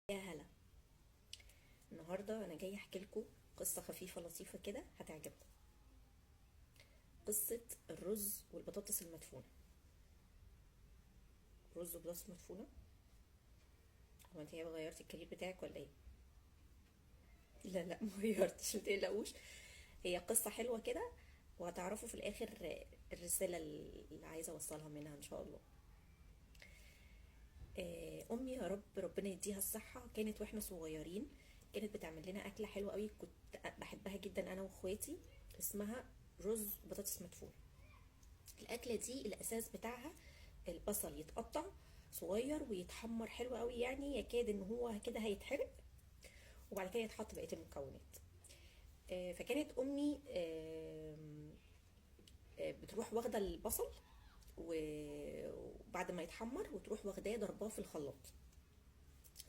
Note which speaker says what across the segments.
Speaker 1: يا هلا. النهارده انا جاية احكي لكم قصة خفيفة لطيفة كده هتعجبكم. قصة الرز والبطاطس المدفونه. رز وبطاطس مدفونة؟ هو انت يا غيرتي ال career بتاعك ولا ايه؟ لا لا، ما غيرتش، متقلقوش. هي قصة حلوة كده وهتعرفوا في الاخر الرسالة اللي عايزه اوصلها منها ان شاء الله. امي يا رب ربنا يديها الصحة، كانت واحنا صغيرين كانت بتعمل لنا اكله حلوة قوي كنت بحبها جدا انا واخواتي، اسمها رز بطاطس مدفونة. الاكلة دي الاساس بتاعها البصل يتقطع صغير ويتحمر حلو قوي، يعني يكاد ان هو كده هيتحرق، وبعد كده يتحط بقية المكونات. فكانت امي بتروح واخده البصل وبعد ما يتحمر وتروح واخداه ضرباه في الخلاط.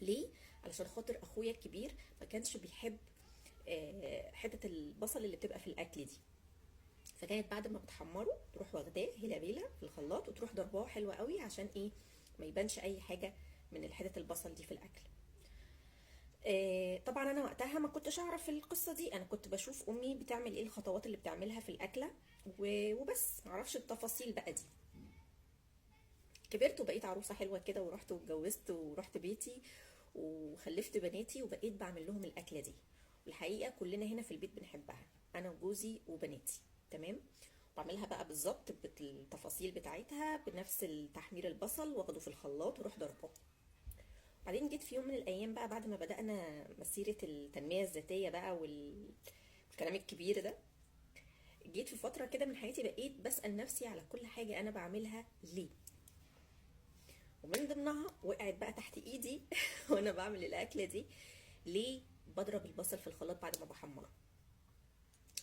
Speaker 1: ليه؟ علشان خاطر اخويا الكبير ما كانش بيحب حتة البصل اللي بتبقى في الاكل دي. فكانت بعد ما بتحمره تروح واخداه هيلا بيلا في الخلاط وتروح ضرباه حلوة قوي، عشان ايه؟ ما يبانش اي حاجة من حتة البصل دي في الاكل. طبعا انا وقتها ما كنتش اعرف القصة دي، انا كنت بشوف امي بتعمل ايه، الخطوات اللي بتعملها في الاكلة وبس، ما اعرفش التفاصيل بقى دي. كبرت وبقيت عروسه حلوة كده، ورحت واتجوزت ورحت بيتي وخلفت بناتي، وبقيت بعمل لهم الاكلة دي. والحقيقة كلنا هنا في البيت بنحبها، انا وجوزي وبناتي، تمام. بعملها بقى بالظبط بالتفاصيل بتاعتها، بنفس تحمير البصل واخده في الخلاط واروح ضرباه. بعدين جيت في يوم من الايام بقى بعد ما بدأنا مسيرة التنمية الذاتية بقى والكلام الكبير ده، جيت في فترة كده من حياتي بقيت بسأل نفسي على كل حاجة انا بعملها ليه، ومن ضمنها وقعت بقى تحت ايدي وانا بعمل الاكلة دي، ليه بضرب البصل في الخلاط بعد ما بحمره؟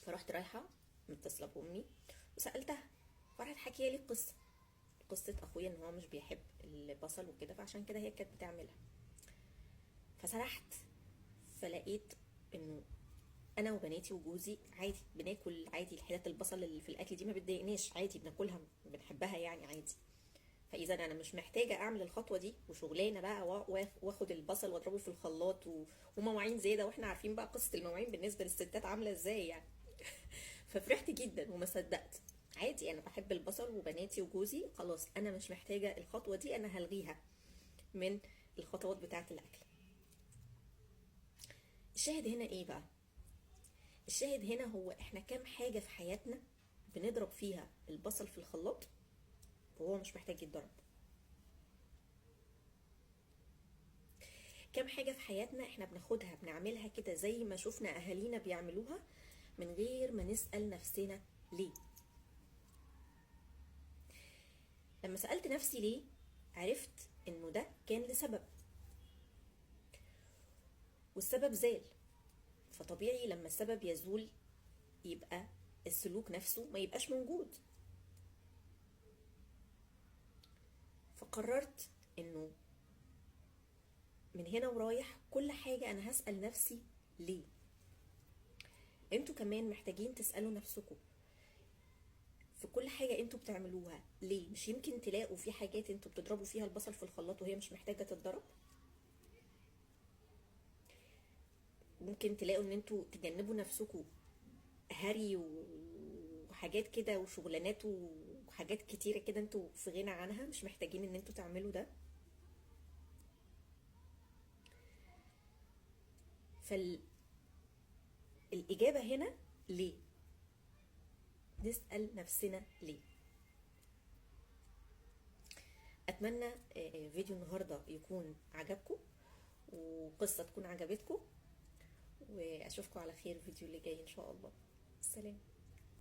Speaker 1: فرحت رايحة متصلة بأمي وسألتها، فراحت حكي لي قصة، قصة أخويا إن هو مش بيحب البصل وكده، فعشان كده هي كانت بتعملها. فسرحت فلقيت إنه أنا وبناتي وجوزي عادي بناكل عادي الحتت البصل اللي في الأكل دي، ما بتضايقناش، عادي بناكلها بنحبها يعني عادي. فإذا أنا مش محتاجة أعمل الخطوة دي وشغلانة بقى وآخد البصل وأضربه في الخلاط ومواعين زيادة، وإحنا عارفين بقى قصة المواعين بالنسبة للستات عاملة إزاي يعني. ففرحت جدا وما صدقت، عادي انا بحب البصل وبناتي وجوزي، خلاص انا مش محتاجه الخطوة دي، انا هلغيها من الخطوات بتاعه الاكل. الشاهد هنا ايه بقى؟ الشاهد هنا هو احنا كام حاجة في حياتنا بنضرب فيها البصل في الخلاط وهو مش محتاج يتضرب. كام حاجة في حياتنا احنا بناخدها بنعملها كده زي ما شفنا اهالينا بيعملوها من غير ما نسأل نفسنا ليه. لما سألت نفسي ليه عرفت انه ده كان لسبب، والسبب زال. فطبيعي لما السبب يزول يبقى السلوك نفسه ما يبقاش موجود. فقررت انه من هنا ورايح كل حاجة انا هسأل نفسي ليه. انتوا كمان محتاجين تسألوا نفسكم في كل حاجة انتوا بتعملوها ليه. مش يمكن تلاقوا في حاجات انتوا بتضربوا فيها البصل في الخلاط وهي مش محتاجة تتضرب؟ ممكن تلاقوا ان انتوا تجنبوا نفسكم هري وحاجات كده وشغلانات وحاجات كتيرة كده انتوا في غنى عنها، مش محتاجين ان انتوا تعملوا ده. فالإجابة هنا ليه؟ نسأل نفسنا ليه. أتمنى فيديو النهاردة يكون عجبكم وقصة تكون عجبتكم، وأشوفكم على خير الفيديو اللي جاي إن شاء الله. سلام.